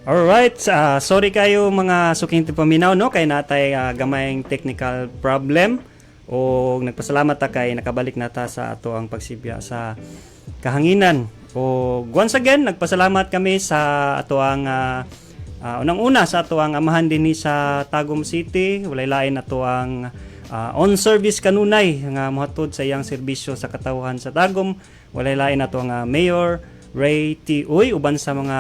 Alright, sorry kayo, mga suking paminaw, no, kay natay gamayng technical problem o nagpasalamat ta kay nakabalik na ta sa ato ang pagsibya sa kahanginan. O once again, nagpasalamat kami sa ato ang unang-una sa ato ang amahan dinhi sa Tagum City, walay lain ato ang on service kanunay nga mohatod sa iyang serbisyo sa katawhan sa Tagum, walay lain ato ang Mayor Ray T. Uy, uban sa mga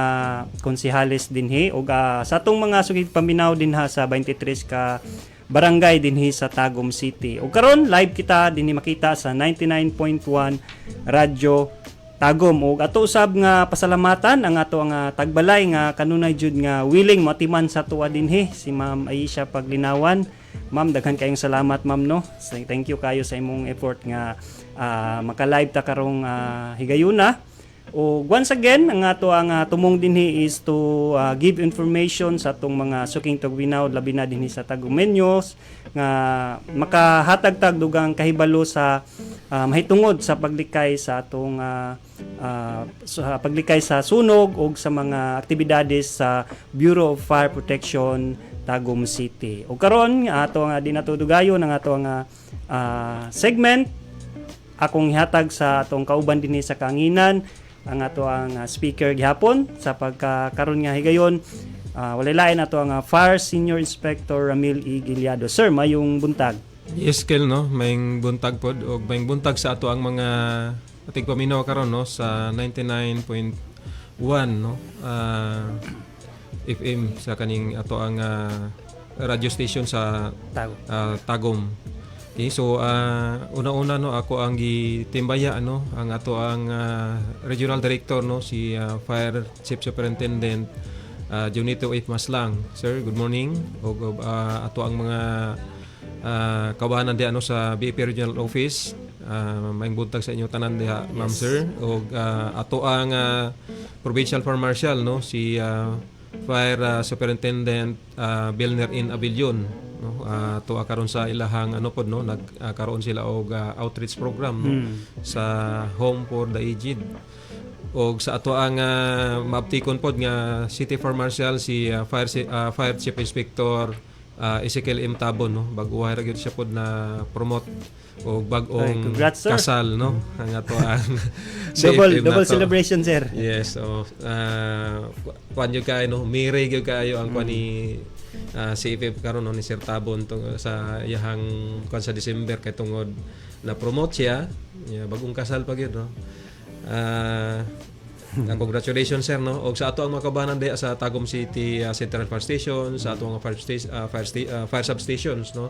konsihales dinhi ug sa atong mga sugid paminaw dinha sa 23 ka barangay dinhi sa Tagum City. Ug karon live kita dinhi makita sa 99.1 Radyo Tagum. Ug ato usab nga pasalamatan ang ato ang tagbalay nga kanunay jud nga willing moatiman sa tuwa dinhi, si Ma'am Aisha Paglinawan. Ma'am, daghan kayong salamat, ma'am, no. So, thank you kayo sa imong effort nga maka-live ta karong higayuna. O once again, ang ato ang tumong dinhi is to give information sa atong mga suking tugwinaw, labi na dinhi sa Tagumenyos, nga makahatag tag dugang kahibalo sa mahitungod sa paglikay sa atong sa paglikay sa sunog ug sa mga aktibidades sa Bureau of Fire Protection Tagum City. Ug karon ato nga di nato dugayon ang ato nga segment, akong ihatag sa atong kauban dinhi sa kahanginan ang ato ang speaker gihapon sa pagkakaron nga higayon, walay lain ato ang Fire Senior Inspector Ramil E. Giliado. Sir, mayong buntag. Yes, Kel, no? Mayong buntag pod og mayong buntag sa ato ang mga tigpaminaw karon, no, sa 99.1, no, FM sa kaning ato ang radio station sa Tagum. Tagum. Okay, so una-una, no, ako ang gitimbaya, ano, ang ato ang regional director, no, si Fire Chief Superintendent Junito F. Maslang. Sir, good morning. Og ato ang mga kaubanan diha, no, sa BFP Regional Office. Maayong buntag sa inyo tanan diha, ma'am, sir. Og ato ang Provincial Fire Marshal, no, si Fire Superintendent Bilner N. Abilion, no, tuwa karon sa ilahang ano pod, no, nagkaroon sila og outreach program, no, sa Home for the Aged, og sa ato ang maabtikon pod nga City Fire Marshal, si Fire Chief Inspector Ezekiel M. Tabon, no, bag-o ra gyud siya pod na promote og Ay, bag-ong congrats, sir. Kasal, no, ang ato ang Double CFM double nato. Celebration, sir. Yes, so kuan gyud kayo, no, mire gyud kayo ang kuan ni CFF karon, no, ni Sir Tabon tung sa iyahang kuan sa December kay tungod na promote siya, yeah, bagong kasal pa gyud, no. Congratulations, sir, no. Og sa ato ang mga kabanan diha sa Tagum City Central Fire Station, sa ato ang fire station, fire substations, no.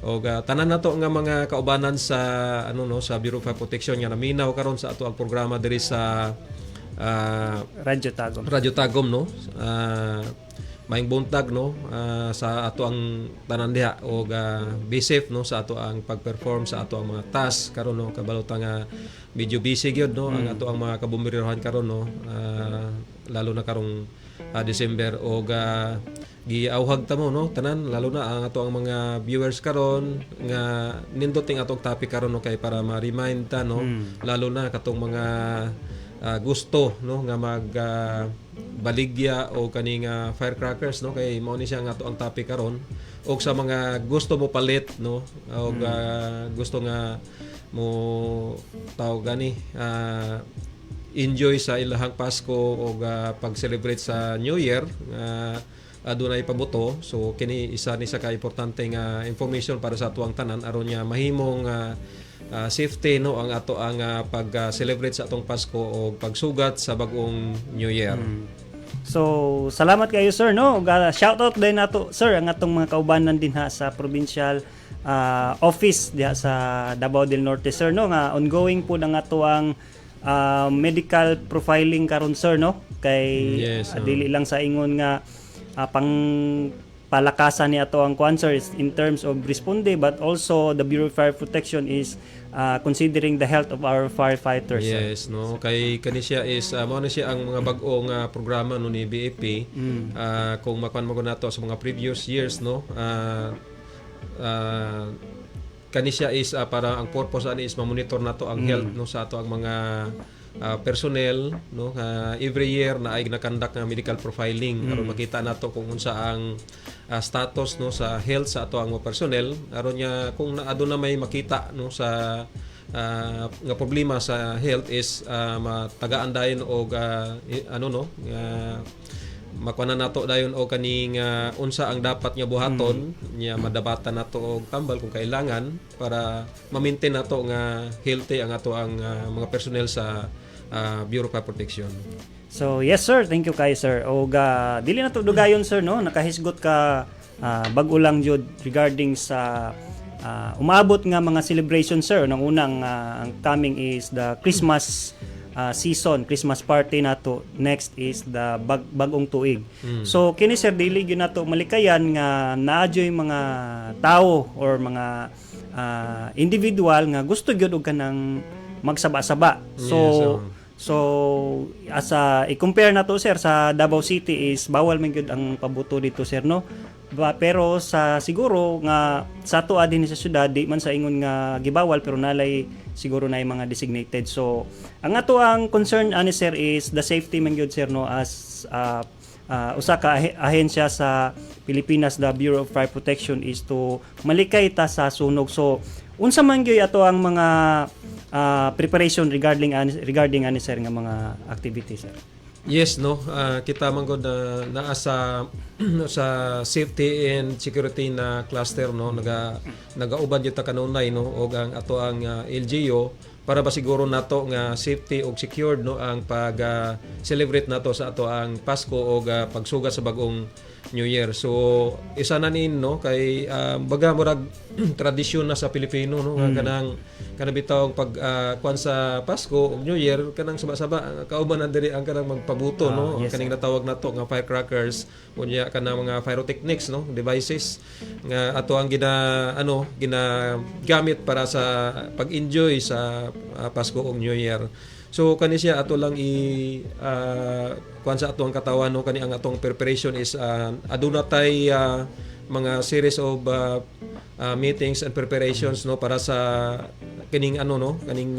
Og tanan nato nga mga kaubanan sa ano, no, sa Bureau of Fire Protection nga naminaw karon sa ato ang programa diri sa Radyo Tagum. Radyo Tagum, no. Maayong buntag, no, sa ato ang tanan diha og be safe, no, sa ato ang pag-perform sa ato ang mga task karon, no. Kabalo ta nga medyo busy gyud, no, ang ato ang mga kabumberohan karon, no, lalo na karong December og giawhag ta mo, no, tanan, lalo na ang ato ang mga viewers karon nga nindot ting atong topic karon, no, kay para ma-remind ta, no, lalo na katong mga gusto, no, nga mag baligya o kaning firecrackers, no, kay mao ni siya nga ato ang topic karon, og sa mga gusto mo palit, no, og gusto nga mo tawag gani enjoy sa ilahang Pasko og pag-celebrate sa New Year nga adunay pabuto. So kini isa ni sa ka importante nga information para sa atuang tanan aron nga mahimong safety, no, ang ato ang pag-celebrate sa atong Pasko o pagsugat sa bag-ong New Year. So, salamat kayo, sir, no. Ug shout out din nato, sir, ang atong mga kaubanan dinha sa provincial office diha sa Davao del Norte, sir, no, nga ongoing po ang ato ang medical profiling karon, sir, no, kay dili lang sa ingon nga pang palakasan ni ato ang kwan, sir, is in terms of responde, but also the Bureau of Fire Protection is considering the health of our firefighters, sir. Yes, no. Kay kani siya is mao na siya ang mga bag-o nga programa, no, ni BFP. Kung makuan mo nato sa mga previous years, no. Kani siya is para ang purpose ani is ma-monitor nato ang health, no, sa ato ang mga personnel, no, every year na ay gina-conduct nga medical profiling aron makita nato kung unsa ang status, no, sa health sa ato ang mga personnel, aron nga kung aduna may makita, no, sa nga problema sa health is matagaan dayon og ano, no, nga makuha na nato dayon og kaning unsa ang dapat nga buhaton nya, madabatan nato og tambal kung kailangan para ma-maintain nato nga healthy ang ato ang mga personnel sa Bureau of Fire Protection. So, yes sir, thank you kay sir. Og dili na to dugayon, sir, no, nakahisgot ka bag-o lang jud regarding sa umaabot nga mga celebration, sir. Nang unang ang coming is the Christmas season, Christmas party nato. Next is the bagong tuig. So kini sir, dili gyud nato malikayan nga naa juy mga tao or mga individual nga gusto gyud og kanang magsaba-saba. So So as a i-compare na to, sir, sa Davao City is bawal man gyud ang pabuto dito, sir, no. Ba, pero sa siguro nga sa ato din sa syudad, di man sa ingon nga gibawal, pero nalay siguro na yung mga designated. So ang ato ang concern ani sir is the safety man gyud, sir, no, as usa ka ahensya sa Pilipinas, the Bureau of Fire Protection, is to malikay ta sa sunog. So unsa man gyud ato ang mga preparation regarding ani sir nga mga activities, sir? Yes, no. Kita man gud na naa sa sa safety and security na cluster, no, nagauban gyud ta kanunay, no, og ang ato ang LGU para ba siguro nato nga safety og secured, no, ang pag celebrate nato sa ato ang Pasko og pagsugat sa bagong New Year. So isa na nin, no, kay baga murag tradisyon na sa Pilipino, no, nga kanang kanang bitawng pag kuan sa Pasko ug New Year, kanang saba-saba, kauban na diri ang kanang magpabuto, no, ang kaning natawag nato nga firecrackers, unya kanang mga pyrotechnics, no, devices nga ato ang gina ano ginagamit para sa pag-enjoy sa Pasko ug New Year. So kani siya ato lang i kuan sa ato ang katawan, no, kani ang atong preparation is aduna tay mga series of meetings and preparations, no, para sa kining ano, no, kaning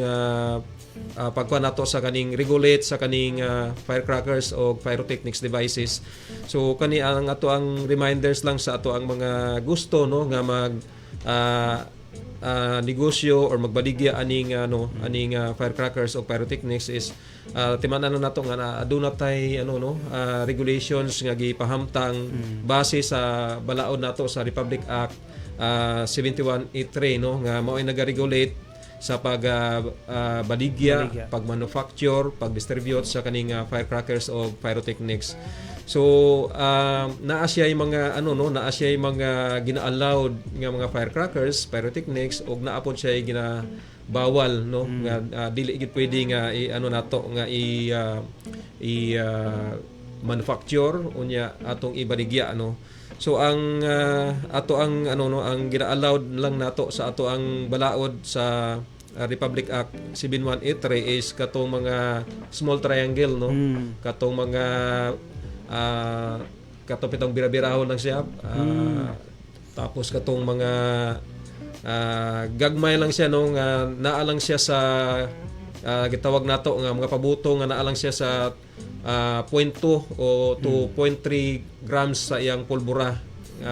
pagkuan nato sa kaning regulate sa kaning firecrackers o pyrotechnics devices. So kani ang ato ang reminders lang sa ato ang mga gusto, no, nga mag negosyo or magbaligya aning ano aning firecrackers o pyrotechnics is timan-an na nato nga na aduna tay ano, no, regulations nga gipahamtang base sa balaod nato sa Republic Act 7183, no, nga mao'y naga-regulate sa pag baligya, Baligya. pag-manufacture, pag-distribute sa kaning firecrackers o pyrotechnics. So naa siya yung mga ano, no, naa siya yung mga gina-allowed nga mga firecrackers, pyrotechnics, ug naa pod siya yung ginabawal, no, nga dili gid pwede nga i ano nato nga i manufacture unya atong ibaligya, no. So ang ato ang ano, no, ang gina-allowed lang nato sa ato ang balaod sa Republic Act 7183 is katong mga small triangle, no, katong mga katong pitong bira-birahon lang siya, tapos katong mga gagmay lang siya, no, nga naa lang siya sa gitawag nato nga mga pabuto nga naa lang siya sa 0.2 o 2.3 grams sa iyang pulbura.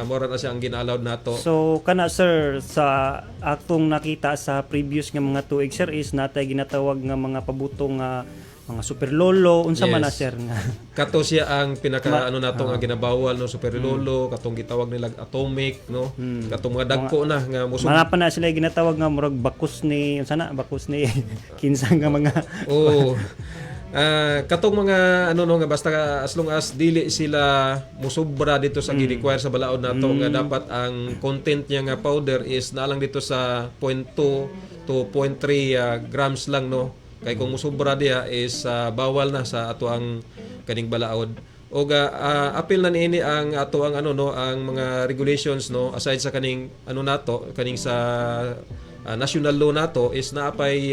Mora na siya ang gina-allowed nato. So kana sir, sa atong nakita sa previous nga mga tuig sir, is natay ginatawag nga mga pabutong nga mga super lolo, unsa man na sir nga? Kato siya ang pinaka ano nato nga ginabawal, no, super lolo, katong gitawag nila atomic, no, katong mga dagko na nga musog. Mga pa na sila ginatawag nga murag bakus ni unsa na, bakus ni kinsa nga mga Oo. Katong mga ano, no, nga basta as long as dili sila musobra dito sa gi-require sa balaod nato nga dapat ang content niya nga powder is naa lang dito sa 0.2 to 0.3 grams lang, no, kay kung musobra diha is bawal na sa ato ang kaning balaod. Og apil na niini ang ato ang ano, no, ang mga regulations, no, aside sa kaning ano nato, kaning sa national law nato, is naapay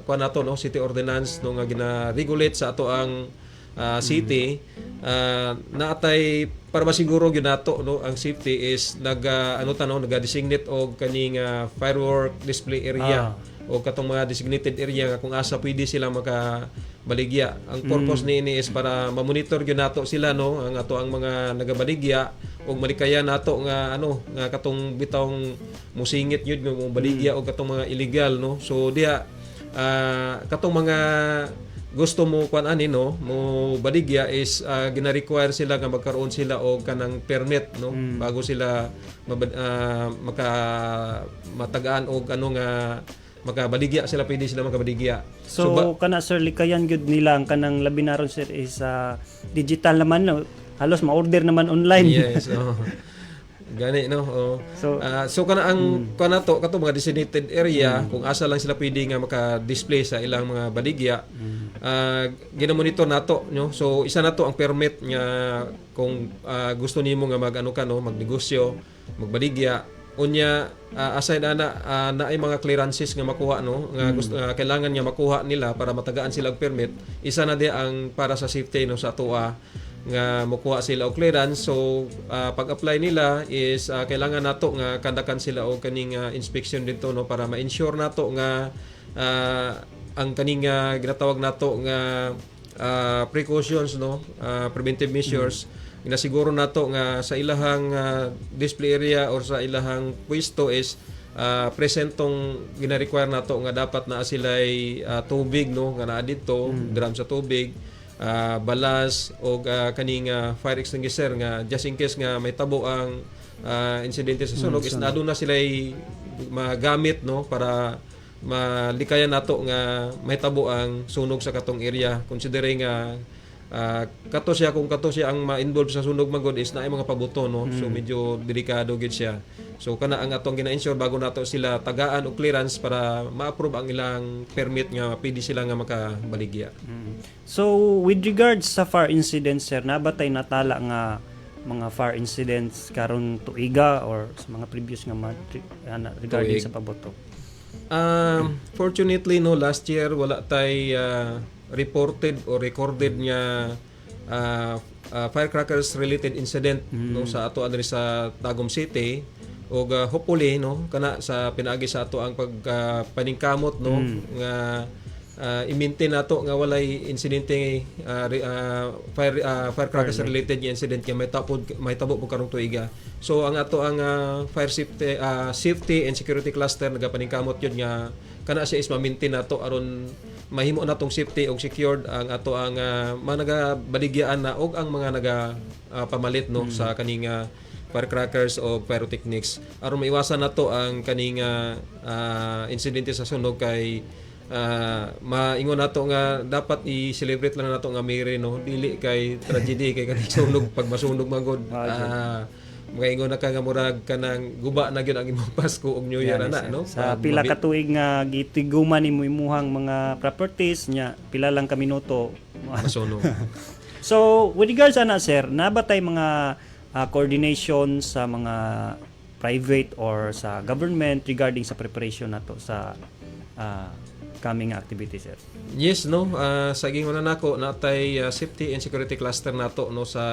kuan nato, no, city ordinance, no, nga gina-regulate sa ato ang city. Naatay para masiguro gyud nato, no, ang safety is nag ano ta, no, naga-designate og kaning firework display area. o katong mga designated area nga kung asa pwede sila makabaligya. Ang purpose niini is para ma-monitor gyud nato sila, no, ang ato ang mga nagabaligya ug malikayan nato nga ano nga katong bitawng musingit yun nga mobaligya og katong mga illegal, no. So diha katong mga gusto mo kuan ani, no, mo baligya is gina-require sila nga magkaroon sila og kanang permit, no, bago sila maka matagaan og ano nga makabaligya sila, pwede sila makabaligya. So, kana, sir, likayan gyud nila ang kanang labi na ron, sir, is digital naman, no? Halos ma-order naman online. Yes, oh. Gani, no. Oh. So, So kana ang kana to kato mga designated area kung asa lang sila pwede nga maka-display sa ilang mga baligya. Ginamonitor nato, no. So isa na to ang permit nga kung gusto nimo nga mag-ano ka, no, magnegosyo, magbaligya. Unya aside ana, naay mga clearances nga makuha, no, nga gusto kailangan nga makuha nila para matagaan sila og permit. Isa na di ang para sa safety, no, sa atoa nga mokuha sila og clearance. So pag-apply nila is kailangan nato nga kandakan sila og kaning inspection dito, no, para ma-ensure nato nga ang kaning ginatawag nato nga precautions, no, preventive measures, ginasiguro nato nga sa ilahang display area or sa ilahang pwesto is present tong gina-require nato nga dapat naa sila'y tubig, no, nga naa didto, drum sa tubig, balas o kaning fire extinguisher nga just in case nga may tabo ang insidente sa sunog is naa na sila'y magamit, no, para malikayan nato nga may tabo ang sunog sa katong area, considering nga kato siya, kung kato siya ang ma-involve sa sunog magod is naay mga pabuto, no. So medyo delikado gid siya. So kana ang atong gina-ensure bago nato sila tagaan og clearance para ma-approve ang ilang permit nga pwede sila nga makabaligya. So, with regards sa fire incidents, sir, naa ba tay natala nga mga fire incidents karon tuiga or sa mga previous nga month ana, regarding Tuig. sa pabotok? Fortunately, no, last year wala tay reported or recorded nga firecrackers related incident, no, sa ato adri sa Tagum City. Ug hopefully, no, kana sa pinaagi sa ato ang pag paningkamot, no, nga i-maintain nato nga walay insidente firecrackers related nga incident nga may tabo po karong tuiga. So ang ato ang fire safety safety and security cluster nagapaningkamot yun nga kana siya is ma-maintain nato aron mahimo natong safety og secured ang ato ang mga nagabaligyaan na og ang mga naga pamalit, no, sa kaning firecrackers o pyrotechnics aron maiwasan nato ang kaning insidente sa sunog, kay maingon nato nga dapat i-celebrate lang nato nga merry, no, dili kay tragedy, kay kaning sunog, pag masunog man gud, makaingon na ka nga murag kanang guba na gyud ang imong Pasko ug New Year ana, no. Sa Pag pila ka tuig nga gitiguman nimo imuhang mga properties nya, pila lang ka minuto masunog. So, with regards ana, sir, naa ba tay mga coordination sa mga private or sa government regarding sa preparation nato sa coming activity, sir? Yes, no. Sa gingon na nako, natay safety and security cluster nato, no, sa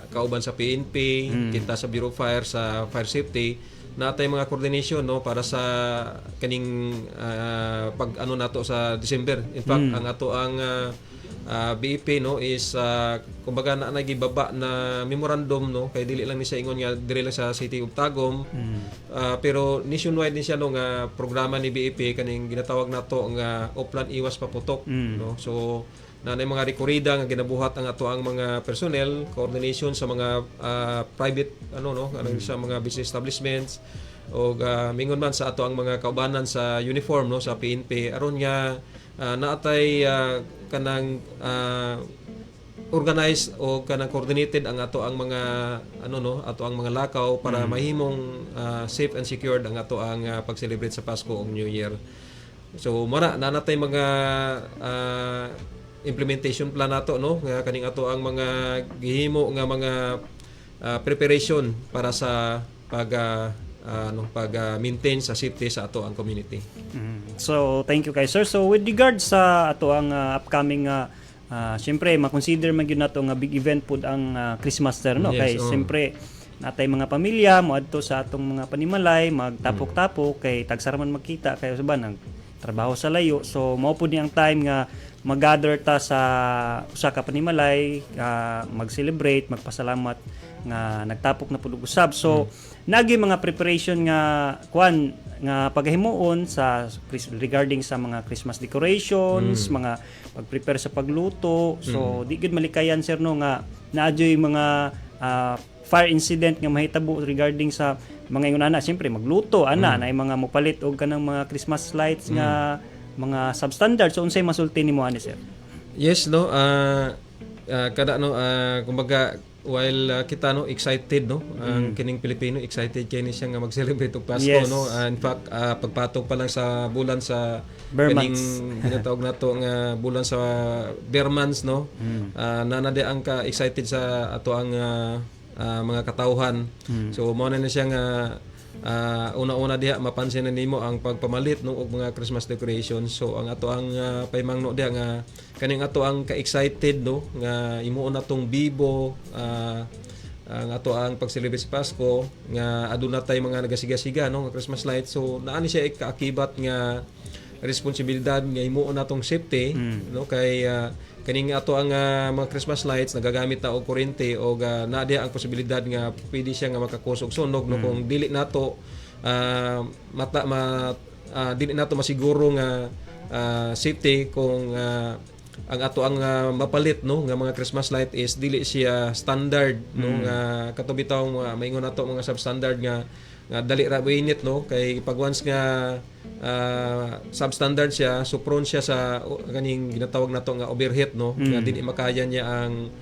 kauban sa PNP, kita sa Bureau of Fire sa fire safety, natay mga coordination, no, para sa kaning pag ano nato sa December. In fact, ang ato ang BFP, no, is kumbaga na nagibaba na memorandum, no, kay dili lang ni siya ingon nga diri lang sa City of Tagum. Pero nationwide ni siya, no, nga programa ni BFP, kaning ginatawag nato nga Oplan Iwas Paputok, no. So na mga rekorida nga ginabuhat ang ato ang mga personnel, coordination sa mga private ano, no, kanang sa mga business establishments o mingon man sa ato ang mga kaubanan sa uniform, no, sa PNP, aron nga naatay kanang organized o kanang coordinated ang ato ang mga ano, no, ato ang mga lakaw para mahimong safe and secured ang ato ang pag-celebrate sa Pasko ug New Year. So mara na natay mga implementation plan nato, no, nga kaning ato ang mga gihimo nga mga preparation para sa pag ano, pag maintain sa safety sa ato ang community. So, thank you kay sir. So, with regards sa ato ang upcoming siyempre ma-consider man gyud nato nga big event pud ang Christmas, sir, no, Yes, kay oo. siyempre natay mga pamilya moadto sa atong mga panimalay, magtapok-tapok kay tagsara man magkita, kay usaban nag trabaho sa layo. So mao pud ni ang time nga mag-gather ta sa usa ka panimalay, mag-celebrate, magpasalamat nga nagtapok na pud og usab. So nagi mga preparation nga kuan nga paghimuon sa regarding sa mga Christmas decorations, mga pag-prepare sa pagluto. So di gud malikayan, sir, no, nga naa juy mga fire incident nga mahitabo regarding sa mga ingon ana, siyempre magluto ana na mga mopalit og kanang mga Christmas lights nga mga substandard. So unsay masulti nimo ani, sir? Yes, no, kada no, kumbaga while kita no excited no, ang kining Pilipino excited kay ni siya nga mag-celebrate og Pasko no. In fact, pagpatong pa lang sa bulan sa Ber kaning ginatawag nato nga bulan sa ber months no. Naa na di ang ka excited sa ato ang mga katawhan. So mao na ni siya nga una-una diha mapansin na nimo ang pagpamalit no og mga Christmas decorations. So ang ato ang paimangno diha nga kaning ato ang ka-excited no nga imuon natong bibo ang ato ang pag-celebrate sa Pasko nga aduna tay mga nagasiga-siga no nga Christmas lights. So naa ni siya kaakibat nga responsibilidad nga himuon natong safety no, kay kaning ato ang mga Christmas lights nagagamit na og kuryente og naa diha ang posibilidad nga pwede siya nga maka-cause og sunog no kung dili nato mata ma dili nato masiguro nga safety kung ang ato ang mapalit no nga mga Christmas light is dili siya standard no, nga kato bitaw mga maingon nato mga substandard nga nga dali ra init no, kay pag once nga substandard siya, so prone siya sa kaning ginatawag nato nga overheat no, nga dili makaya niya ang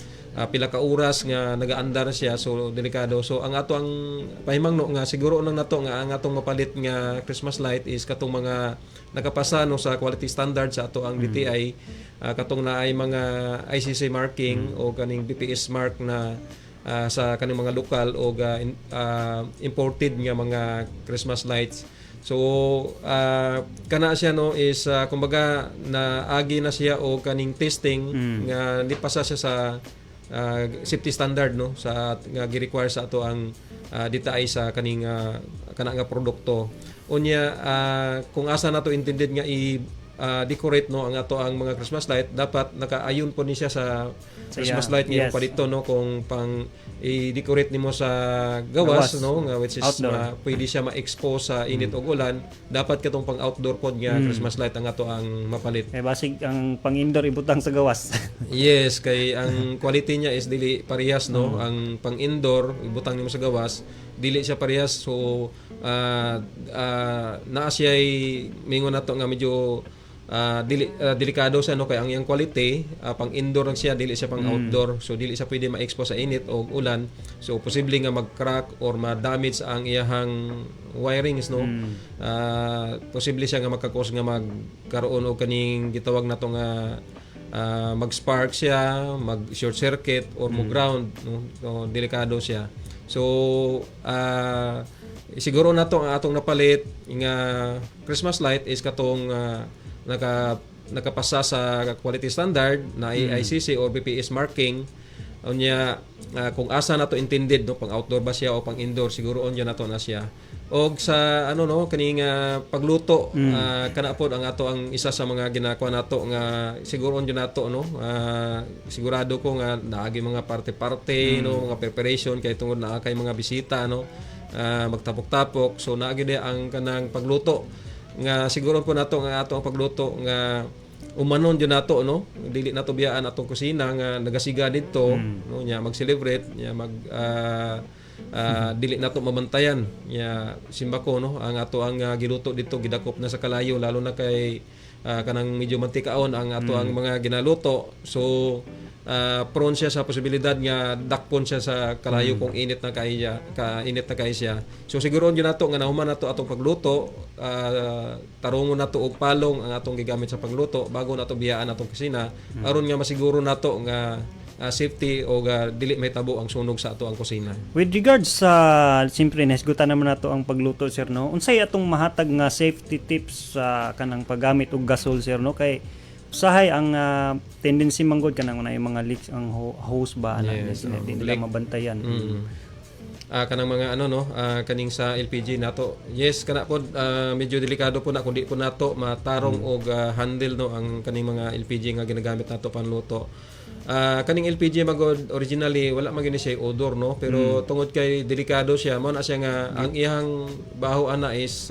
pila ka oras nga nagaandar siya, so delikado. So ang ato ang pahimangno nga siguro lang nato nga ang atong mapalit nga Christmas light is katong mga nakapasa no sa quality standard sa ato ang DTI, katong naay mga ICC marking o kaning BPS mark na sa kaning mga lokal o imported nga mga Christmas lights. So kana siya no is kumbaga naagi na siya og kaning testing nga nipasa siya sa safety standard no sa nga gi-require sa ato ang DTI sa kaning kana nga produkto. Unya kung asa nato intended nga i decorate no ang ato ang mga Christmas light, dapat nakaayon po ni siya sa Christmas light nga imong palito no. Kung pang i-decorate nimo sa gawas, Gawas. no, nga which is Outdoor. Pwede siya ma-expose sa init ug ulan, dapat katong pang outdoor pod nga Christmas light ang ato ang mapalit. Eh basig ang pang-indoor ibutang sa gawas. Yes, kay ang quality niya is dili parehas no. Ang pang-indoor ibutang nimo sa gawas, dili siya parehas. So naa siya mingon nato nga medyo dili delikado siya no, kay ang iyang quality pang indoor lang siya, dili siya pang outdoor. So dili siya pwede ma-expose sa init o ulan. So posible nga mag-crack or ma-damage ang iyahang wirings no. Posible siya nga maka-cause nga magkaroon og kaning gitawag nato nga mag-spark siya, mag short circuit or mo ground no. So delikado siya. So siguro nato ang atong napalit nga Christmas light is katong nakapasa sa quality standard na ICC or BPS marking. Unya kung asa nato intended no, pang outdoor ba siya o pang indoor, siguro unya nato na siya. Og sa ano no kaning pagluto, kana pod ang ato ang isa sa mga ginakuha nato nga siguro unya nato no. Sigurado ko nga naagi mga parte-parte no, mga preparation kay tungod naa kay mga bisita no, magtapok-tapok. So naagi di ang kanang pagluto nga siguro po nato nga ato ang pagluto nga umanon jud nato no, dili nato biyaan atong kusina nga nagasiga didto no, nya mag-celebrate, nya mag dili nato mabantayan, nya simbako no ang ato ang giluto didto gidakop na sa kalayo, lalo na kay kanang medyo mantikaon ang ato ang mga ginaluto. So prone siya sa posibilidad nga dakpon siya sa kalayo kung init na kay siya, ka init na kay siya. So siguro gyud nato nga nahuman nato atong pagluto, tarungon nato og palong ang atong gigamit sa pagluto bago nato biyaan atong kusina aron nga masiguro nato nga safety o dili mahitabo ang sunog sa ato ang kusina. With regards sa, siyempre nahisgutan naman nato ang pagluto, sir, no. Unsay atong mahatag nga safety tips sa kanang paggamit og gasol, sir, no, kay usahay ang tendency manggod kanang una yung mga leaks ang hose ba ana, di nila leak. mabantayan. Kanang mga ano, no, kaning sa LPG nato. Yes, kana pod, medyo delikado po na kung di po nato matarong og handle, no, ang kaning mga LPG nga ginagamit nato panluto. Kaning LPG magod originally wala man gini siya odor, no, pero tungod kay delikado siya, mao na siya nga ang iyang baho ana is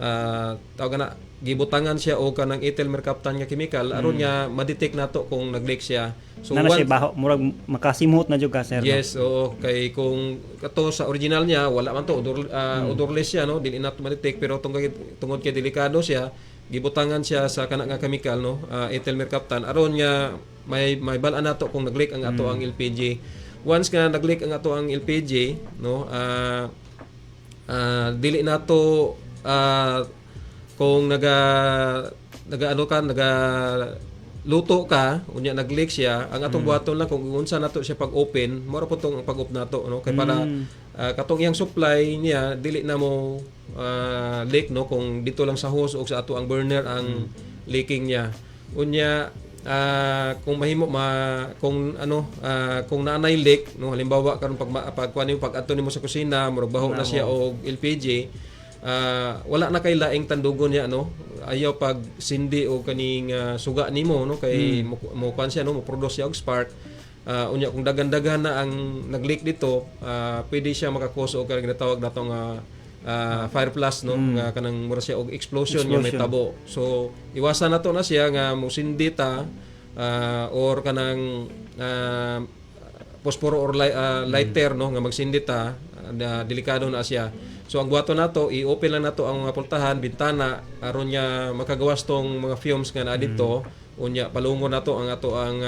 tawag na, gibutangan siya og kanang ethyl mercaptan nga chemical aron nga ma-detect nato kung nag-leak siya. So Na na siya baho, murag makasimhot na jud ka, sir, no? Yes, oo, kay kung kato sa original niya wala man to odor, odorless siya, no, dili nato ma-detect, pero tungod kay delikado siya, gibutangan siya sa kana nga chemical, no, ethyl mercaptan, aron nga may bal-an nato kung nag-leak ang ato ang LPG. Once nga nag-leak ang ato ang LPG, no, dili nato kung naga naga ano ka, naga luto ka, unya nag-leak siya, ang atong buhaton lang, kung unsa nato siya pag-open, mao ra po tong pag-off nato, no, kay para katong iyang supply niya dili na mo leak, no, kung dito lang sa hose o sa ato ang burner ang leaking niya. Unya kung mahimo ma kung ano, kung naanay leak, no, halimbawa karon pag pag kuan nimo, pag adto nimo sa kusina, murag baho na siya og LPG, wala na kay laing tandugon niya, no, ayaw pag sindi o kaning suga nimo, no, kay mo kuan siya, no, mo produce siya og spark. Unya kung dagan-dagan na ang nag-leak dito, pwede siya maka-cause og kanang ginatawag nato nga fire flash, no, nga kanang mura siya og explosion, nga may tabo. So iwasan nato na siya nga musindi ta or kanang posporo or lighter, no, nga magsindi ta, na delikado na siya. So ang buhaton nato, i-open lang nato ang mga pultahan, bintana, aron nga makagawas tong mga fumes nga naa didto. Unya palungon nato ang ato ang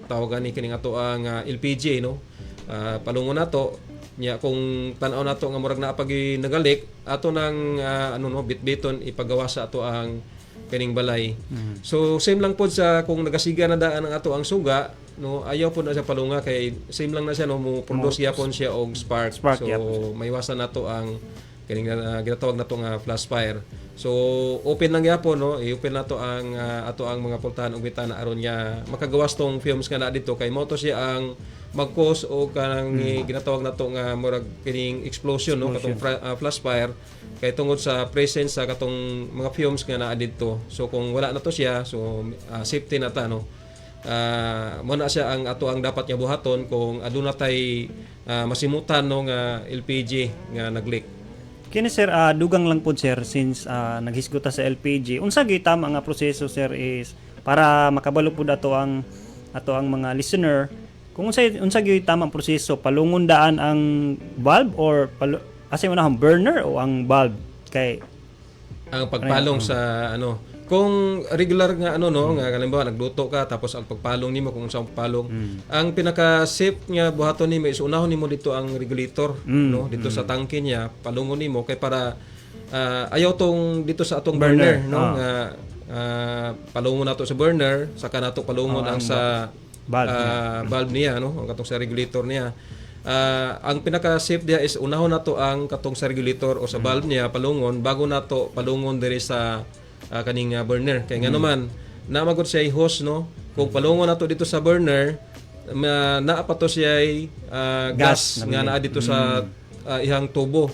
tawag ani kining ato ang LPG, no. Palungon nato nya, kung tan-aw nato nga murag naa pag naga-leak, ato nang ano, no, bitbiton ipagawas sa ato ang kaning balay. So same lang pod sa kung nagasiga na daan ang ato ang suga, no, ayaw pod na siya palunga kay same lang na siya, no, mo produce gyapon siya og spark. Spark, So maiwasan nato ang kaning ginatawag nato nga flash fire. So open lang gyapon, no, i-open nato ang ato ang mga pultahan ug bintana aron nga makagawas tong fumes nga naa didto, kay mo to siya ang mag-cause og kanang ginatawag nato nga murag kining explosion, no, katong flash fire, kay tungod sa presence sa katong mga fumes nga naa didto. So kung wala na to siya, so safety na ta, no. Mo na siya ang ato ang dapat nga buhaton kung aduna tay masimutan, no, nga LPG nga nag-leak. Kini sir, dugang lang pod sir, since naghisgot ta sa LPG. Unsa gyud tama nga proseso, sir, is para makabalo pud ato ang mga listener kung unsa gyud tamang proseso, palungon daan ang valve or asa mo na ang burner o ang valve kay Ang pagpalong sa ano, kung regular nga ano, no, nga halimbawa nagluto ka, tapos ang pagpalong nimo, kung unsa ang pagpalong, ang pinaka safe nga buhaton nimo is unahon nimo dito ang regulator, no, dito sa tangke niya, palungon nimo kay para ayaw tong dito sa atong burner, no, nga palungon nato sa burner, saka nato palungon ang sa valve. Valve niya, no, ang katong sa regulator niya. Ang pinaka safe diha is unahon nato ang katong sa regulator o sa valve niya palungon bago nato palungon diri sa kaning burner, kay ngano man naa magud siya hose, no. Kung palungon nato dito sa burner, naa pa to siya gas nga naa dito sa ihang tubo.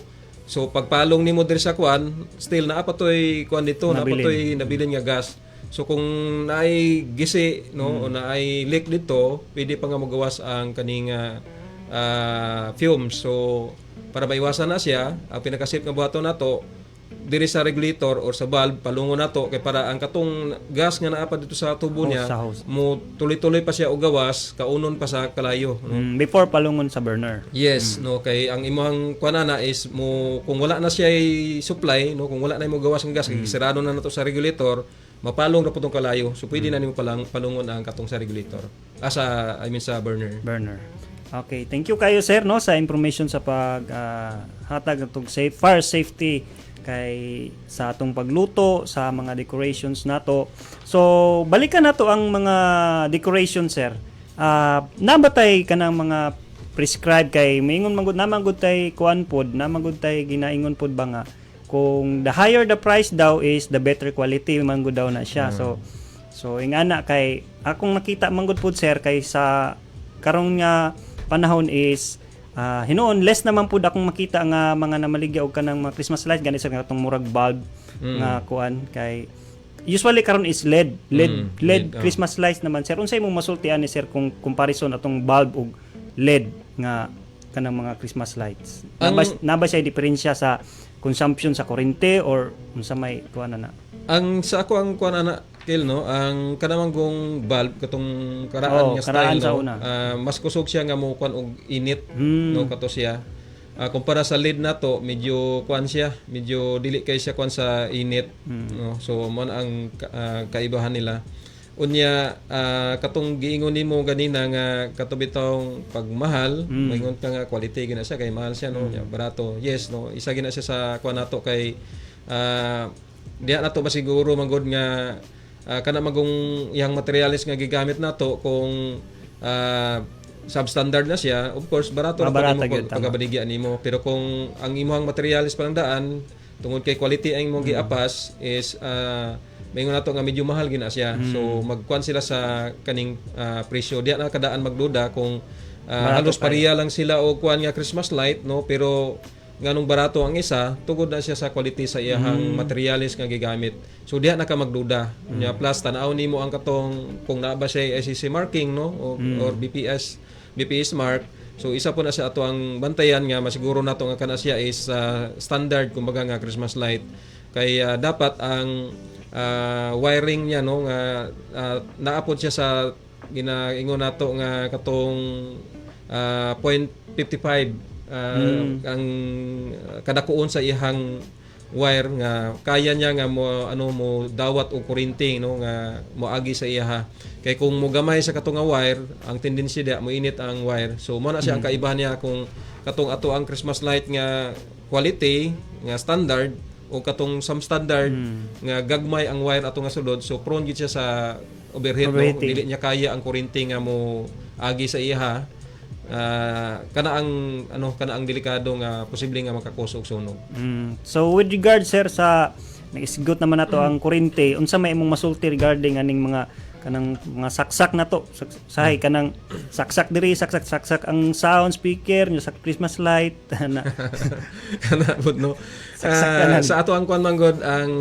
So pagpalong nimo diri sa kuan, still naa pa toy kuan dito, naa pa toy nabilin nga gas. So kung naay gisi, no, o naay leak dito, pwede pa nga magawas ang kaning fumes. So para maiwasan na siya, ang pinaka-safe nga buhaton nato diri sa regulator or sa valve, palungon nato kay para ang katong gas nga naa pa dito sa tubo niya sa hose. mo tuloy-tuloy pa siya og gawas, kaunon pa sa kalayo, no. Before palungon sa burner. Yes, no, kay ang imong kuan na is mo kung wala na siya supply, no, kung wala na imo gawas ng gas kay sirado na nato sa regulator, mapalong ra pud tong kalayo. So pwede na nimo palang palungon ang katong sa regulator. Ah, sa, I mean, sa burner. Burner. Okay, thank you kayo sir, no, sa information sa pag hatag atong safe fire safety kay sa atong pagluto, sa mga decorations nato. So, balikan nato ang mga decoration, sir. Naa ba tay kanang mga prescribe kay maingon man gud naman gud tay kuan pod, naman gud tay ginaingon pod ba nga kung the higher the price daw is the better quality man gud daw na siya. So ingana kay akong nakita man gud pod sir, kay sa karong nga panahon is hinuon less naman pud akong makita nga mga namaligya og kanang mga Christmas light gani, sir, nga katong murag bulb nga kuan, kay usually karon is LED LED LED LED, oh. Christmas lights naman, sir. Unsay imong masulti ani, sir, kung comparison atong bulb ug LED nga kanang mga Christmas lights? Naa ba siya diferensya sa consumption sa kuryente or unsa may kuan na? Ang sa ako ang kuan ana, Kel, no, ang kanamang kong bulb katong karaan Oo, nga style karaan sa no, una. Mas kusog siya nga mo kuan og init no, kato siya. Kumpara sa LED nato, medyo kuan siya, medyo dili kay siya kuan sa init no. So mo na ang kaibahan nila. Unya, katong giingon nimo ganina nga kato bitawng pagmahal, maingon ka nga quality gina siya kay mahal siya no, nya barato. Yes no, isa gina siya sa kuan nato kay diha nato masiguro manggod nga kana magong iyang materials nga gigamit nato kung substandard na siya, of course barato ra Mabarata pa nimo gyud, tama. Pagabaligya nimo. Pero kung ang imong materials pa lang daan tungod kay quality ang imong giapas is maingon nato nga medyo mahal gina siya. So magkuan sila sa kaning presyo. Diha na kadaan magduda kung halos pareha lang sila og kuan nga Christmas light no, pero nganong barato ang isa, tugod na siya sa quality sa iyahang materials nga gigamit. So diha na ka magduda. Nya plus tan-aw nimo ang katong kung naa ba siya ICC marking no o, or BPS BPS mark. So isa po na sa ato ang bantayan nga masiguro nato nga kana siya is standard kumbaga nga Christmas light, kay dapat ang wiring niya no nga naapod siya sa ginaingon nato nga katong 0.55 ang kadakuon sa iyang wire nga kaya niya nga mo ano mo dawat og kuryente no nga moagi sa iyaha. Kay kung mogamay sa katong nga wire, ang tendency diha mo init ang wire. So mo na siya ang kaibahan niya kung katong ato ang Christmas light nga quality nga standard o katong substandard nga gagmay ang wire ato nga sulod, so prone gid siya sa overheat no. Overheating. Dili niya kaya ang kuryente nga mo agi sa iyaha. Kana ang ano, kana ang delikado nga posible nga maka-cause og sunog. So with regard, sir, sa naisgot naman nato ang kuryente, unsa may imong masulti regarding aning mga kanang mga saksak na to? Sahay kanang saksak diri, saksak saksak ang sound speaker nyo sa Christmas light na. Kana pud no. Saksak Ah, tanan. sa ato ang kuan manggod ang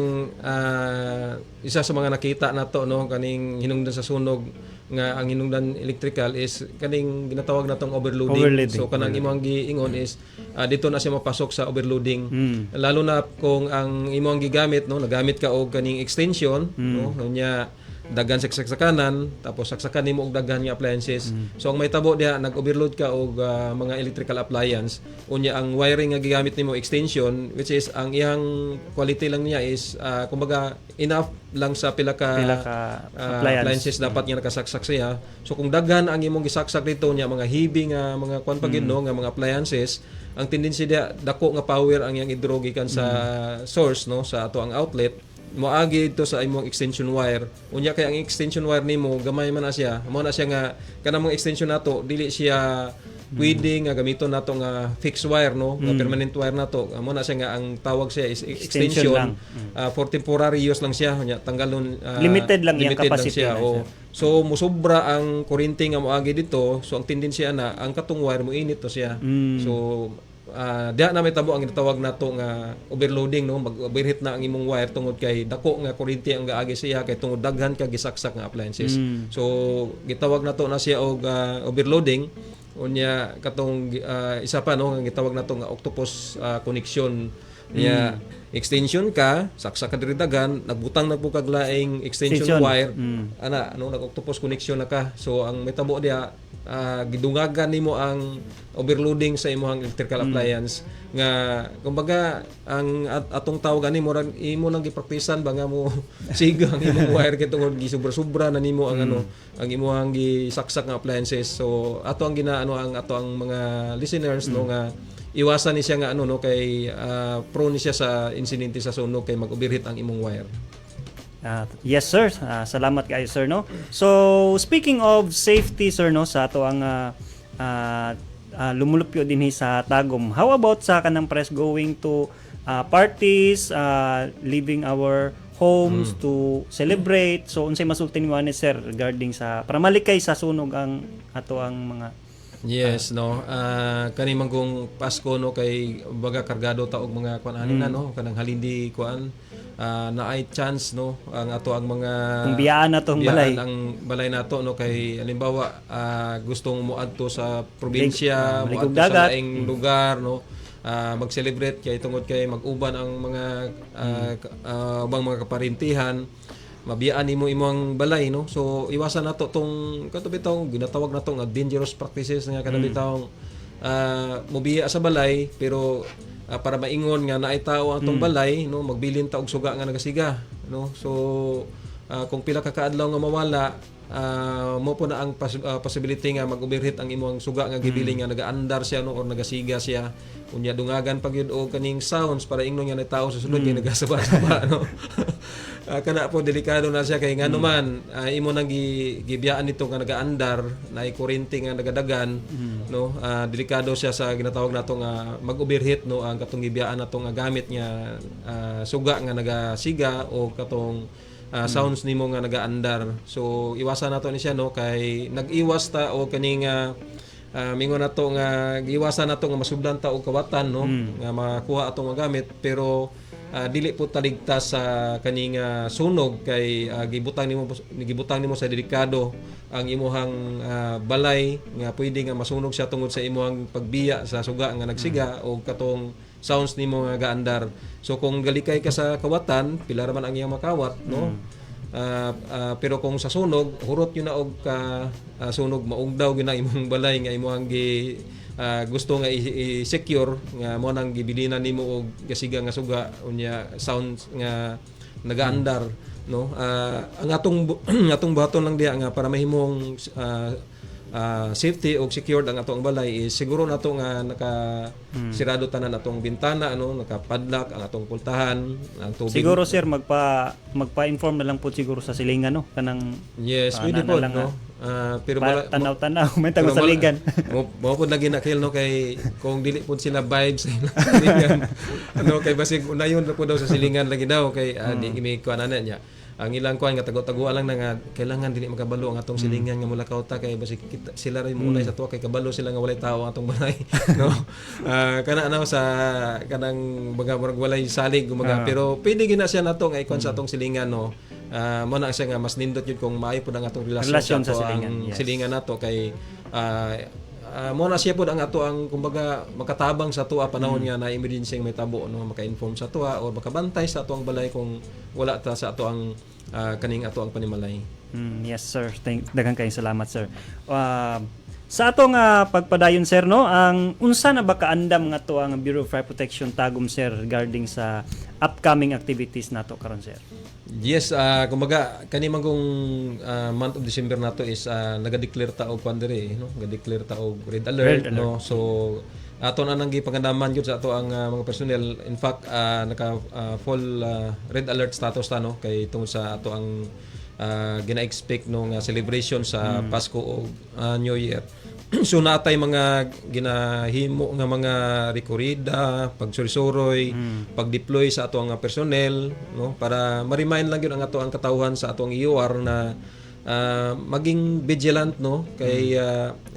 isa sa mga nakita nato no kaning hinungdan sa sunog nga ang hinungdan electrical is kaning ginatawag natong overloading. Overloading. So kanang imong giingon is dito na siya mapasok sa overloading. Lalo na kung ang imong gigamit no, nagamit ka og kaning extension no, nya daghan saksaksakanan, tapos saksakan nimo og daghan nga appliances. So ang mahitabo diha, nag-overload ka og mga electrical appliance. Unya ang wiring nga gigamit nimo extension, which is ang iyang quality lang niya is kumbaga enough lang sa pila ka Pila ka appliance. Appliances dapat nga nakasaksak siya. So kung daghan ang imong gisaksak dito niya mga heavy nga mga kwan pa gid no nga mga appliances, ang tendency diha dako nga power ang iyang i-draw gikan sa source no, sa ato ang outlet, moagi dito sa imong extension wire. Unya kay ang extension wire nimo gamay man na siya. Mo na siya nga kanang mga extension nato dili siya pwede nga gamiton nato nga fixed wire no, nga permanent wire nato. Mo na siya nga ang tawag siya is extension extension, lang. For temporary use lang siya. Unya tanggalon Limited lang iyang limited lang capacity siya na oh. siya. So musobra ang kuryente nga moagi dito, so ang tendency ana ang katong wire mo init to siya. So diha na may tabo ang ginatawag nato nga overloading no, mag-overheat na ang imong wire tungod kay dako nga kuryente ang gaagi siya kay tungod daghan ka gisaksak nga appliances. So gitawag nato na siya og overloading. Unya katong isa pa no nga gitawag nato nga octopus connection niya, extension ka, saksak ka diri dagan, nagbutang na po kag laing extension, extension. wire ana ano, nag octopus connection na ka. So ang mitabo diha, gidungagan nimo ang overloading sa imong electrical appliance nga kumbaga ang atong tawag ani murag imo nang gipraktisan ba nga mo siga ang imong wire kay tungod gisubra-sobra na nimo ang ano, ang imong gisaksak nga appliances. So ato ang ginaano ang ato ang mga listeners no nga iwasan ni siya nga ano no, kay prone ni siya sa insidente sa sunog kay mag-overheat ang imong wire. Yes, sir. Salamat kayo, sir, no. So speaking of safety, sir, no, sa ato ang lumulupyo dinhi sa Tagum. How about sa kanang press going to parties, leaving our homes to celebrate? So unsay masulti nimo ani, sir, regarding sa para malikay sa sunog ang ato ang mga Yes, no. Kani man kung Pasko, no, kay baga kargado ta og mga kuan ani na, no, kanang halindi kuan, naay chance, no, ang ato ang mga Kung biyaan na tong balay. Biyaan ang balay nato, no, kay halimbawa gustong moadto sa probinsya, Maligog moadto sa dagat. Laing lugar, no, mag-celebrate kay tungod kay mag-uban ang mga ubang mga kaparintihan, mabiyaan nimo imong balay, no. So iwasan nato tong kato bitawng ginatawag nato nga dangerous practices nga kada bitawng mobiya sa balay, pero para maingon nga naay tao ang tong balay, no, magbilin ta og suga nga nagasiga, no. So kung pila ka kaadlaw nga mawala, mo po na ang possibility nga mag-overheat ang imong suga nga gibilin nga nagaandar siya, no, or nagasiga siya. Unya dungagan pag yun og kaning sounds para ingnon nga naay tao sa sulod kay nagasaba-saba, no. Kana po delikado na siya kay ngano man imo nang gibiyaan nito nga nagaandar, naay kuryente nga nagadagan, no. Delikado siya sa ginatawag nato nga mag-overheat, no, ang katong gibiyaan nato nga gamit nga suga nga nagasiga o katong sounds nimo nga nagaandar. So iwasan nato ni siya, no, kay nag-iwas ta o kaning mingon nato nga giwasan nato nga masudlan ta og kawatan, no, nga makuha atong mga gamit, pero dili po taligtas sa kaning sunog kay gibutang nimo sa delikado ang imuhang balay nga pwede nga masunog siya tungod sa imuhang pagbiya sa suga nga nagsiga o katong sounds nimo nga gaandar. So kung galikay ka sa kawatan, pila ra man ang iyang makawat, no. Pero kung sa sunog, hurot yun na og ka sunog, maugdaw gyud na imong balay nga imong gi gusto nga i-secure nga mo nang gibilinan nimo og gasiga nga suga unya sounds nga nagaandar, no. Ang atong buhaton lang diha nga para mahimong safety o secured ang atong balay is siguro nato nga naka sirado tanan atong bintana, ano, nakapadlock ang atong pultahan, ang tubig. Siguro, sir, magpa-inform na lang po siguro sa silingan, no, kanang Yes, pwede na po, lang, no. Pero wala tanaw-tanaw may tago pero saligan. Mo po lagi na kill, no, kay kung dili po sila vibes sa ilang silingan. Ano, kay basig unayon ra po daw sa silingan lagi daw kay di mi kuan ana niya. Ang ilang kuan nga tago-taguan lang na nga kailangan dili makabalo ang atong silingan nga mulakaw ta kay basig kita, sila rin mounay sa tuwa kay kabalo sila nga walay tao ang atong balay, no. Kana ano sa kanang baga murag walay salig gumaga, pero pwede gina siya nato nga ikon sa atong silingan, no. Mo na siya nga mas nindot yun kung maayo pud ang atong relasyon, Relasyon sa ato silingan, ang yes. silingan nato kay mo na siya pod ang ato ang kumbaga makatabang sa tuwa panahon nga na emergency nga may tabo, no, maka-inform sa tuwa or makabantay sa ato ang balay kung wala ta sa ato ang kaning ato ang panimalay. Yes, sir. Daghan kayong salamat, sir. Sa atong pagpadayon, sir, no, ang unsa na ba kaandam nga to ang Bureau of Fire Protection Tagum, sir, regarding sa upcoming activities nato karon, sir? Yes, kumbaga kani man kung month of December nato is naga-declare ta og kwan diri, no? Naga-declare ta og red alert, Red alert. No. So ato na nang gipangandaman gyud sa ato ang mga personnel. In fact, naka full red alert status ta, no, kay tungod sa ato ang gina-expect no nga celebration sa Pasko o New Year. So naatay mga ginahimo nga mga rekorida, pagsuroy, pag-deploy sa ato ang personnel, no, para ma-remind lang yun ang ato ang katawhan sa ato ang EOR na maging vigilant, no, kay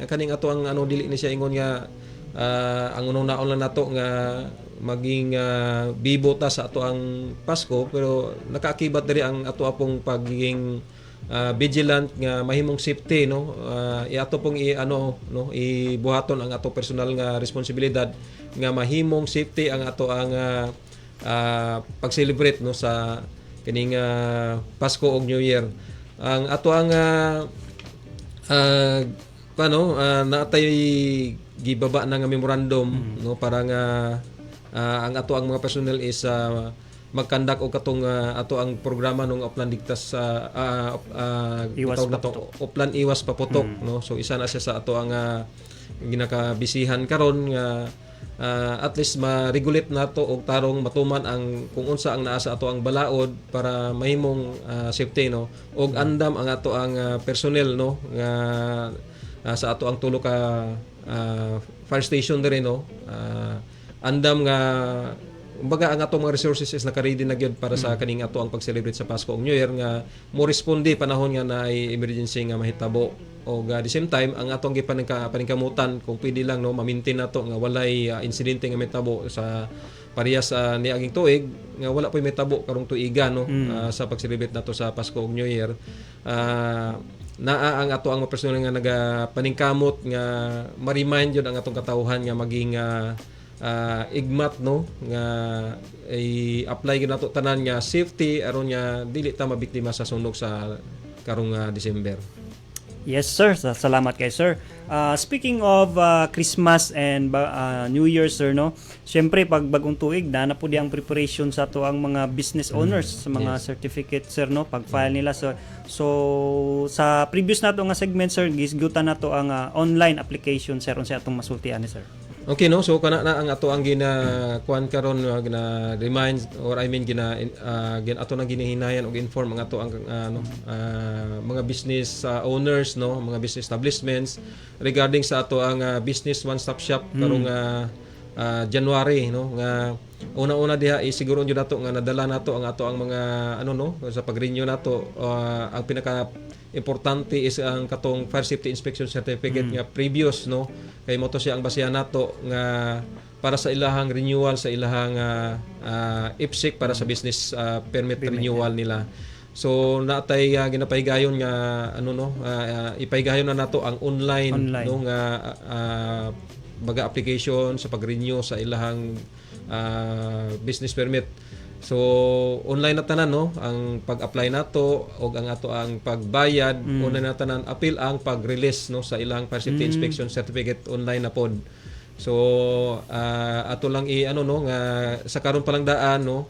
kaning ato ang ano dili ni siya ingon nga ang unong naon lang nato nga maging bibo ta sa ato ang Pasko, pero nakaakibat diri ang ato apong pagiging vigilant nga mahimong safety, no. Iato pong i ano, no, ibuhaton ang ato personal nga responsibilidad nga mahimong safety ang ato ang pag-celebrate, no, sa kining Pasko ug New Year. Ang ato ang ano naatay gibaba na nga memorandum, no, para nga ang ato ang mga personnel is mag-conduct og katong ato ang programa nung Oplan Ligtas sa Iwas gitawag nato Oplan Iwas Paputok, no. So isa na siya sa ato ang ginakabisihan karon nga at least ma-regulate nato og tarong matuman ang kung unsa ang naa sa ato ang balaod para mahimong safety, no, og andam ang ato ang personnel, no, nga sa ato ang tulo ka fire station diri, no. Andam nga kumbaga ang atong mga resources is naka-ready na gyud para sa kaning ato ang pag-celebrate sa Pasko ug New Year nga mo responde panahon nga naay emergency nga mahitabo. O the same time, ang atong gipaningkamutan kung pwede lang, no, ma-maintain nato nga walay insidente nga mitabo sa parehas sa niaging tuig, nga wala po'y mitabo karong tuiga, no, sa pag-celebrate nato sa Pasko ug New Year. Naa ang ato ang mga personal nga nagapaningkamot nga ma-remind yun ang atong katawhan nga maging igmat, no, nga i-apply gyud nato tanan nga safety aron nga dili ta mabiktima sa sunog sa karong December. Yes, sir. Salamat kay sir. Speaking of Christmas and New Year, sir, no? Siyempre, pag bagong tuig, na na po di ang preparation sa ato ang mga business owners sa mga certificate, sir, no? Pag-file nila. So, sa previous nato nga segment, sir, gisgutan nato ang online application, sir, unsa atong masultian ni sir? Okay, no, so kana na ang ato ang gina kuan karon, gina remind or I mean gina ato nang ginahinayan og inform ang ato ang ano mga business owners, no, mga business establishments regarding sa ato ang business one stop shop karong January, no, nga una-una diha is siguro jud nato nga nadala nato ang ato ang mga ano, no, sa pag-renew nato. Ang pinaka importante is ang katong fire safety inspection certificate nga previous, no, kay mo to siya ang basehan nato nga para sa ilahang renewal sa ilahang IPSEC para sa business permit renewal nila. So natay ginapahigayon nga ano, no, ipahigayon na nato ang online, Online. no, nga baga application sa pag-renew sa ilahang business permit. So online na tanan, no, ang pag-apply nato og ang ato ang pagbayad, online na tanan, apil ang pag-release, no, sa ilang fire safety inspection certificate, online na pod. So ato lang i ano, no, nga sa karon pa lang daan, no,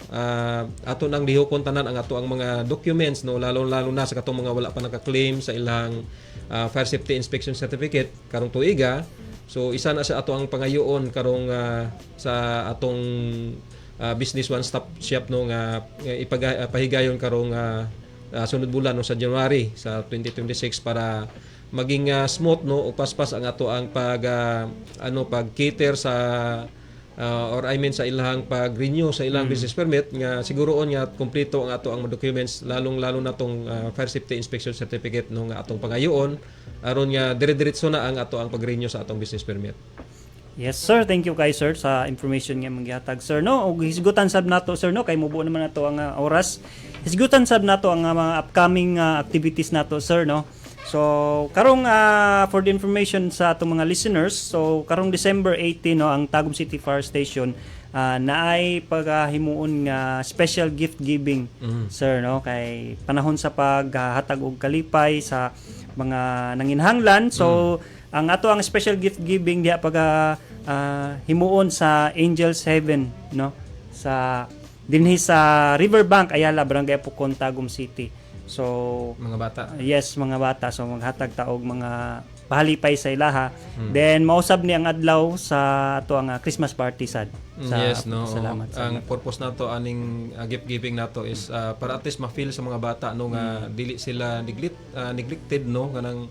ato nang lihokon tanan ang ato ang mga documents, no, lalo lalo na sa katong mga wala pa naka-claim sa ilang fire safety inspection certificate karong tuiga. So isa na sa ato ang pangayoon karong sa atong business one stop shop, no, nga pahigayon karong sunod bulan, no, sa January sa 2026 para maging smooth, no, o paspas ang ato ang pag ano, pag cater sa or I mean sa ilahang pag-renew sa ilang business permit, nga siguroon nga kumpleto ang ato ang mga documents, lalong lalo na tong fire safety inspection certificate, no, nga atong pangayoon aron nga dire-diretso na ang ato ang pag-renew sa atong business permit. Yes, sir, thank you kay sir sa information nga imong gihatag, sir, no. Ug hisgutan sab nato, sir, no, kay mubuo naman nato ang oras. Hisgutan sab nato ang mga upcoming activities nato, sir, no. So karong for the information sa atong mga listeners, so karong December 18, no, ang Tagum City Fire Station naay pagahimuon nga special gift giving, sir, no, kay panahon sa paghatag og kalipay sa mga nanginhanglan. So ang ato ang special gift giving diha pag himuon sa Angels Heaven, no, sa dinhi sa Riverbank, Ayala, Barangay Apokon, Tagum City. So mga bata. Yes, mga bata. So maghatag ta og mga pahalipay sa ilaha. Then mausab ni ang adlaw sa ato ang Christmas party sad. Sa, Yes, no. Salamat. Ang purpose nato aning gift giving nato is para at least ma-feel sa mga bata, no, nga dili sila neglected, no, kanang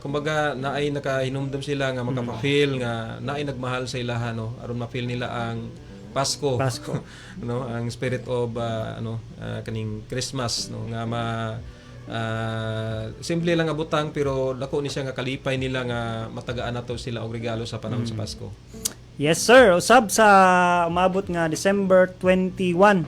kumbaga naay nakahinumdum sila nga makapa-feel nga naay nagmahal sa ilaha, no, aron ma-feel nila ang Pasko. Pasko. No, ang spirit of ano kaning Christmas, no, nga ma simple lang nga butang pero dako ni siya nga kalipay nila nga matagaan nato sila og regalo sa panahon sa Pasko. Yes, sir. Usab sa umabot nga December 21.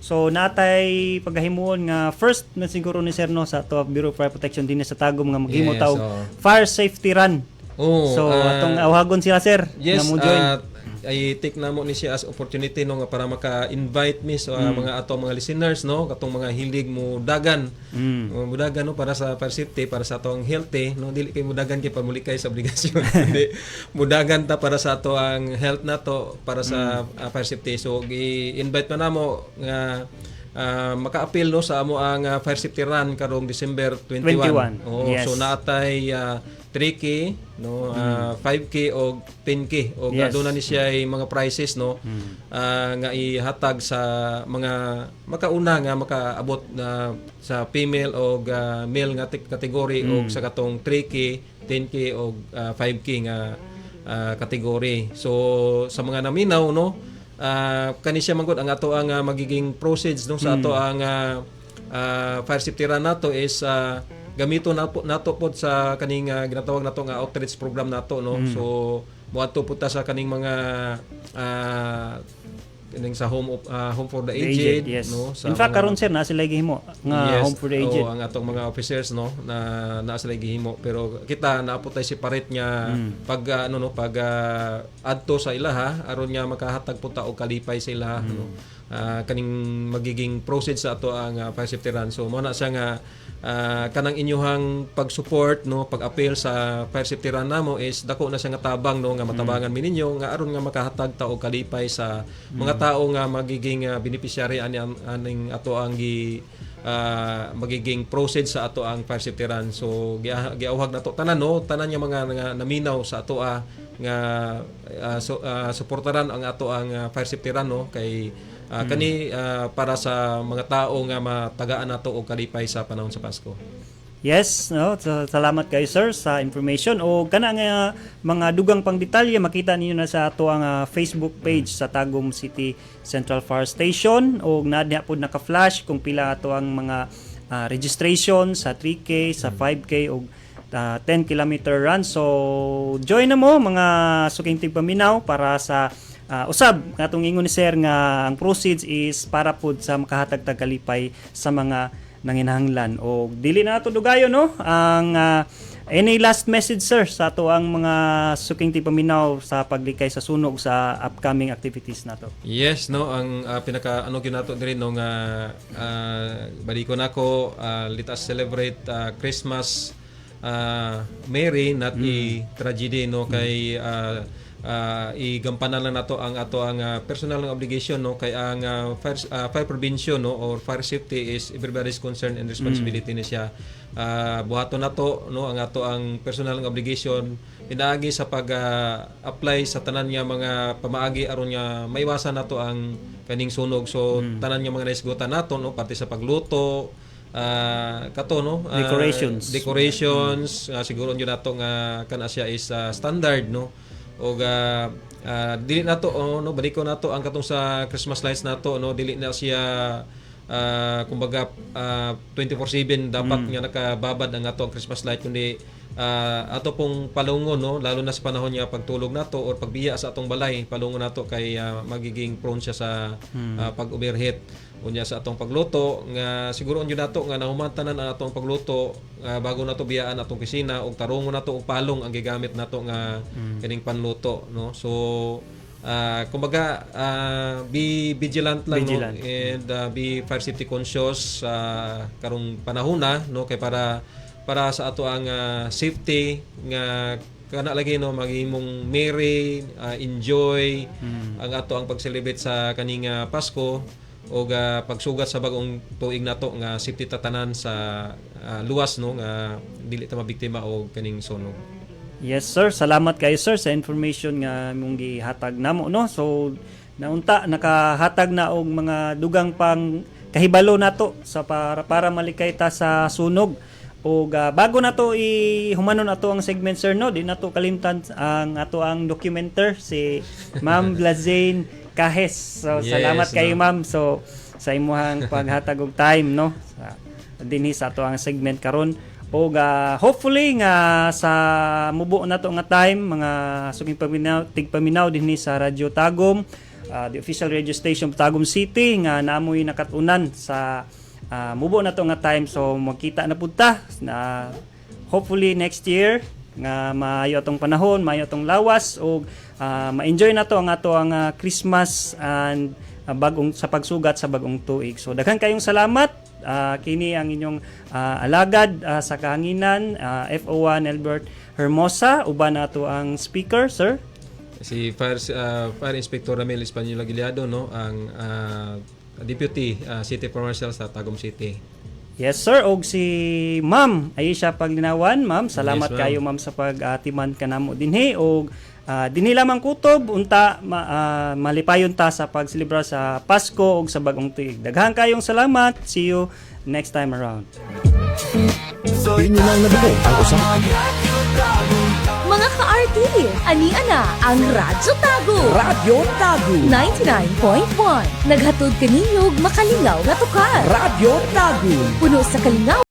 So natay paghahimuon nga first na siguro ni sir, no, sa ato Bureau of Fire Protection dinhi sa Tagum nga maghimo ta og fire safety run. Oh, So atong awhagon sila, sir, yes, nga mo join. I take namo ni siya as opportunity, no, nga para maka-invite mi sa mga ato mga listeners, no, katong mga hilig mo dagan. Mudagan, no, para sa fire safety, para sa atong healthy, no, dili kay mudagan kay pamulikay sa obligasyon. Hindi, mudagan ta para sa ato ang health nato, para sa fire safety. So gi-invite pa namo nga maka-apil, no, sa amo ang fire safety run karong December 21. 21. Oo, so naatay 3K, no, 5K og 10K og aduna ni siya ay mga prizes, no, nga ihatag sa mga makauna nga makaabot na sa female og male nga category og sa katong 3K, 10K og 5K nga category. So sa mga naminaw, no, kani siya manggod ang ato ang magiging proceeds, no, sa ato ang fire safety run nato is gamito na po nato pod sa kaning ginatawag nato nga outreach program nato, no. So moadto pud ta sa kaning mga kaning sa home for the The aged, aged, yes. no, sa In fact, mga- karon, sir, na sila gihimo nga home for the aged. Oo, ang atong mga officers, no, na naa sila gihimo, pero kita naa po tay separate nga pag ano, no, pag adto sa ilaha aron nga makahatag po ta og kalipay sa ilaha, no. Kaning magiging proceeds sa ato ang fire safety run. So mo na siya nga kanang inyuhang pag-support, no, pag-appeal sa fire safety run namo is dako na siya nga tabang, no, nga matabangan mi ninyo nga aron nga makahatag ta og kalipay sa mga tao nga magiging beneficiary ani aning ato ang gi magiging proceeds sa ato ang fire safety run. So giauhag nato tanan, no, tanan nga mga nga naminaw sa ato nga so, suportaran ang ato ang fire safety run, no, kay kani para sa mga tao nga matagaan nato og kalipay sa panahon sa Pasko. Yes, no. So, salamat kayo, sir, sa information. O kana nga mga dugang pang detalye makita ninyo na sa ato ang Facebook page sa Tagum City Central Fire Station o na diha pod naka-flash kung pila ato ang mga registration sa 3K, sa 5K o 10-kilometer run. So join na mo, mga suking tigpaminaw, para sa usab katong ingon ni sir nga ang proceeds is para pod sa makahatag tag kalipay sa mga nanginahanglan. O dili na nato dugayon, no, ang any last message, sir, sa ato ang mga suking tigpaminaw sa paglikay sa sunog, sa upcoming activities nato? Yes, no, ang pinaka ano gyud nato diri, no, nga balikon nako, let us celebrate Christmas merry, not a tragedy, no, kay igampanan lang nato ang ato ang personal nga obligation, no, kay ang fire prevention, no, or fire safety is everybody's concern and responsibility ni siya. Buhaton nato, no, ang ato ang personal nga obligation pinaagi sa pag apply sa tanan nga mga pamaagi aron nga maiwasan nato ang kaning sunog. So tanan nga mga naisgutan nato, no, pati sa pagluto, kato, no, Decorations. Decorations, siguro yun nato nga kana siya is standard, no, og dili nato, oh, no, baliko nato ang katong sa Christmas lights nato, no, dili na siya kumbaga 24/7 dapat nga nakababad ang ato ang Christmas light, kundi ato pong palungon, no, lalo na sa panahon nga pagtulog nato or pagbiya sa atong balay, palungon nato kay magiging prone siya sa pag-overheat. Unya sa atong pagluto nga siguro unyo nato nga nahuman tanan ang atong pagluto bago nato biyaan atong kusina og tarungon nato og palong ang gigamit nato nga kining panluto, no. So kumbaga be vigilant lang, Vigilant. no, and be fire safety conscious sa karong panahon na, no, kay para para sa ato ang safety nga kana lagi, no, maghimong merry, enjoy ang ato ang pag-celebrate sa kaning Pasko o pagsugat sa bagong tuig nato nga safety ta tanan sa luwas, no, nga dili ta mabiktima og kaning sunog. Yes, sir, salamat kayo, sir, sa information nga imong gihatag namo, no. So naunta nakahatag na og mga dugang pang kahibalo nato sa para para malikay ta sa sunog. Og bago nato i humanon ato ang segment, sir, no, di nato kalimtan ang ato ang documenter, si Ma'am Blazane Cajes. So salamat kayo, no. ma'am, so sa imuhang paghatag og time, no, sa dinhi sa ato ang segment karon. Og hopefully nga sa mubo nato nga time, mga suking paminaw, tigpaminaw dinhi sa Radyo Tagum, the official radio station of Tagum City, nga naamoy nakatunan sa mubo nato nga time. So magkita na pud ta na hopefully next year nga maayo atong panahon, maayo atong lawas ug ma-enjoy nato ang ato ang Christmas and bagong sa pagsugat sa bagong tuig. So daghan kayong salamat. Kini ang inyong alagad sa kahanginan, FO1 Albert Hermosa, uban nato ang speaker, sir. Si Fire Inspector Ramil Español Aguiliado, no, ang Deputy City Fire Marshal sa Tagum City. Yes, sir, og si Ma'am Aisha Paglinawan, ma'am, salamat Yes, ma'am. kayo, ma'am, sa pag-atiman kanamo dinhi og dinhi lamang kutob unta malipayon ta sa pagselebrar sa Pasko ug sa bagong tuig. Daghan kayong salamat. See you next time around. Inyo nang nadungog ang usa Mga ka-RT, ania na ang Radyo Tagum. Radyo Tagum. 99.1. Naghatod kaninyo og makalingaw nga tukar. Radyo Tagum. Puno sa kalingaw.